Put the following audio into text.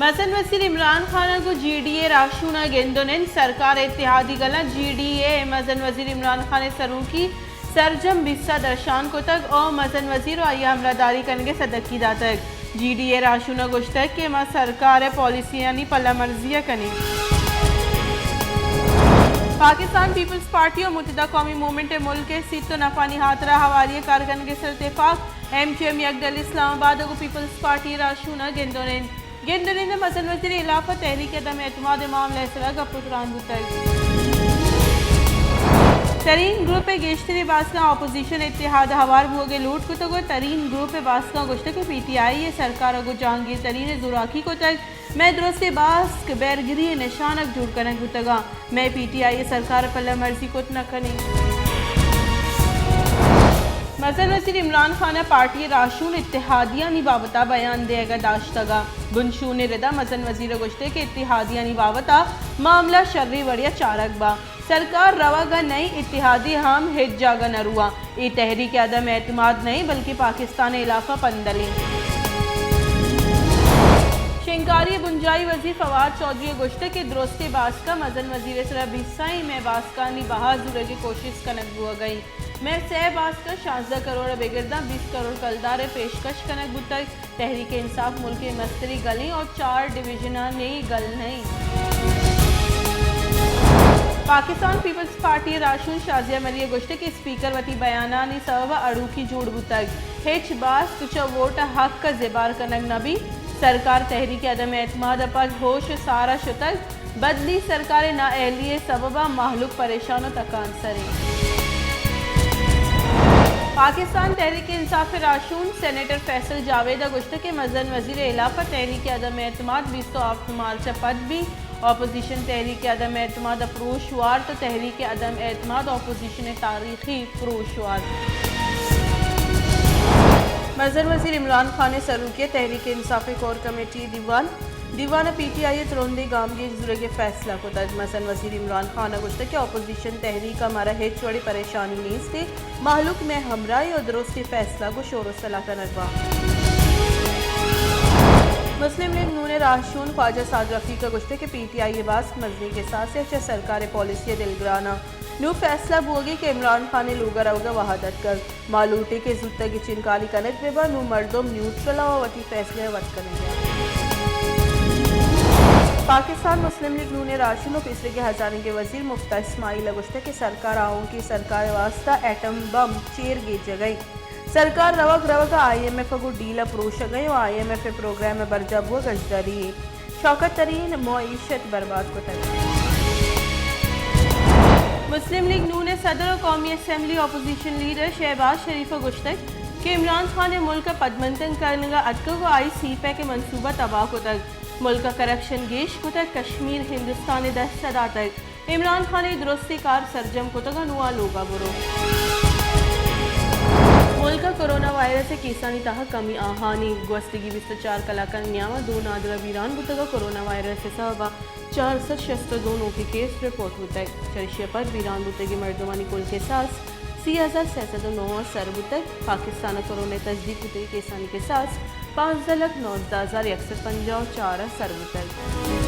مزن وزیر عمران خان ءَ گوں جی ڈی اے راہشون ءَ گند ءُ نند، سرکار ءِ اتحادی گلاں۔ جی ڈی اے ءِ مزن وزیر عمران خان ءِ سروکی سرجم بیست ءَ درشان کتگ ءُ مزن وزیر ءُ آئی ءَ ہمراہداری کنگ ءِ سدکی داتگ۔ جی ڈی اے راہشون ءَ گوشتگ کہ ما سرکار ءِ پالیسیانی پلہ مرزی ءَ کنیں۔ پاکستان پیپلز پارٹی ءُ متحدہ قومی موومنٹ ءِ ملک ءِ سیت ءُ نفعانی ہاترا ہواری ءَ کار کنگ ءِ سر اتفاق۔ ایم کیو ایم یکڈل اسلام آباد ءَ گوں پیپلز پارٹی ءِ راہشون ءَ گند ءُ نند۔ گند ءُ نند ءَ مزن وزیر ءِ ہلاپ ءَ تحریک عدم اعتماد ءِ معاملہ ءِ سرا گپ ءُ تران بوتگ۔ ترین گروپ ءِ گیشتریں باسکاں اپوزیشن ءِ اتحاد ءَ ہوار بوگ ءِ لوٹ کتگ ءُ ترین گروپ ءِ باسکاں گوشتگ کہ پی ٹی آئی ءِ سرکار ءَ گوں جہانگیر ترین ءَ زوراکی کتگ۔ مئے درستیں باسک بیرگری ءِ نشانگ جوڑ کنگ بوتگ اَنت۔ مئے پی ٹی آئی ءِ سرکار ءَ پلہ مرزی کت نہ کنیں۔ مزن وزیر عمران خان ءَ پارٹی ءِ راہشون اتحادیانی بابت ءَ بیان دیگ ءَ داشتگ ءَ۔ بنشون ءِ رد ءَ مزن وزیر ءَ گوشتگ کہ اتحادیانی بابت ءَ معاملہ شریں وڑے ءَ چارگ باں۔ سرکار روگ ءَ نئیں، اتحادی ہم ہچ جاگہ نہ رواں۔ اے تحریک عدم اعتماد نئیں، بلکہ پاکستان ءِ ہلاپ ءَ پندلیں۔ شنگکاری ءِ بنجاہی وزیر فواد چوہدری ءَ گوشتگ کہ درستیں باسک ءَ مزن وزیر ءِ سرا بیسائیں، مئے باسکانی بہا زورگ ءِ کوشست کنگ بوگ ءَ اِنت۔ مئے سئے باسک ءَ شانزدہ کروڑ ءَ بگر داں بیست کروڑ کلدار ءِ پیشکش کنگ بوتگ۔ تحریک انصاف ملک ءِ مستریں گلیں اور چار ڈویژنانی گل نہ اِنت۔ پاکستان پیپلز پارٹی ءِ راہشون شازیہ مری ءَ گوشتگ کہ اسپیکر وتی بیانانی سبب ءَ اڑوکی جوڑ بوتگ۔ ہچ باسک چہ ووٹ ءِ حق ءَ زبہر کنگ نہ بیت۔ سرکار تحریک عدم اعتماد ءَ پد ہوش ءُ سار ءَ شتگ۔ بدلی سرکار ءِ نااہلی ءِ سبب ءَ مہلوک پریشان ءُ تکانسر اِنت۔ پاکستان تحریک انصاف ءِ راہشون سینیٹر فیصل جاوید ءَ گوشتگ کہ مزن وزیر ءِ ہلاپ ءَ تحریک عدم اعتماد بیست ءُ ہفت مارچ ءَ پد بیت۔ اپوزیشن تحریک عدم اعتماد ءَ پروش وارت ءُ تحریک عدم اعتماد اپوزیشن ءِ تاریخی پروش وارت۔ مزن وزیر عمران خان ءِ سروکی ءَ تحریک انصاف ءِ کور کمیٹی ءِ دیوان دیوان ءَ پی ٹی آئی ءِ ترندیں گامگیج زورگ ءِ فیصلہ کتگ۔ مزن وزیر عمران خان ءَ گوشتگ کہ اپوزیشن تحریک ءَ مارا ہچ وڑیں پریشانی نیست ءُ مہلوک مئے ہمراہ ءُ درستیں فیصلہ گوں شور ءُ صلاح کنگ باں۔ مسلم لیگ نون ءِ راہشون خواجہ سعد رفیق ءَ گوشتگ کہ پی ٹی آئی ءِ باسک مزنیں کساسے ءَ چہ سرکار ءِ پالیسی ءَ دلگران اَنت۔ نوں فیصلہ بوگی کہ عمران خان ءِ لوگ ءَ روگ ءِ وہد اتکگ۔ ما لوٹیں کہ زوتگ چنکالی کنگ بہ بنت، نوں مردم نیوٹرل ءُ وتی فیصلہ ءَ وت کنگ ءَ اَنت۔ پاکستان مسلم لیگ نون ءِ راہشون ءُ پیسریگیں ہزانگ ءِ وزیر مفتاح اسماعیل ءَ گوشتگ کہ سرکار آؤکیں سرکار ءِ واستہ ایٹم بم چیر گیجگ ءَ اِنت۔ سرکار روگ روگ ءَ آئی ایم ایف ءَ گوں ڈیل ءَ پروشگ ءَ اِنت ءُ آئی ایم ایف ءِ پروگرام ءِ برجاہ بوگ اژدری اِنت۔ شوکت ترین معیشت برباد کتگ۔ مسلم لیگ نون ءِ صدر ءُ قومی اسمبلی اپوزیشن لیڈر شہباز شریف ءَ گوشتگ کہ عمران خان ءِ ملک ءَ پدمنتگ کنگ ءَ اتکگ ءُ آئی سی پیک ءِ منصوبہ تباہ کتگ، ملک ءَ کرپشن گیش کتگ، کشمیر ہندوستان ءِ دست ءَ داتگ۔ عمران خان ءِ درستیں کار سرجم کتگ ءُ نوں آ لوگ ءَ برو۔ ملک ءَ کرونا وائرس ءِ کیسانی تہ ءَ کمی آہانی۔ گوستگی بیست ءُ چار کلاکانی نیام ءَ دو نادراہ بیران بوتگ ءُ کرونا وائرس ءِ سبب ءَ چار سد شست ءُ دو نوکیں کیس رپورٹ بوتگ۔ چریشی ءَ پد بیران بوتگیں مردمانی کل کساس سی ہزار سئے سد ءُ نو ءَ سر بوتگ۔ پاکستان ءَ کرونا ءِ تصدیق بوتگیں کیسانی کساس پانزدہ لکھ نوزدہ ہزار یک سد پنجاہ ءُ چار ءَ سر بوتگ۔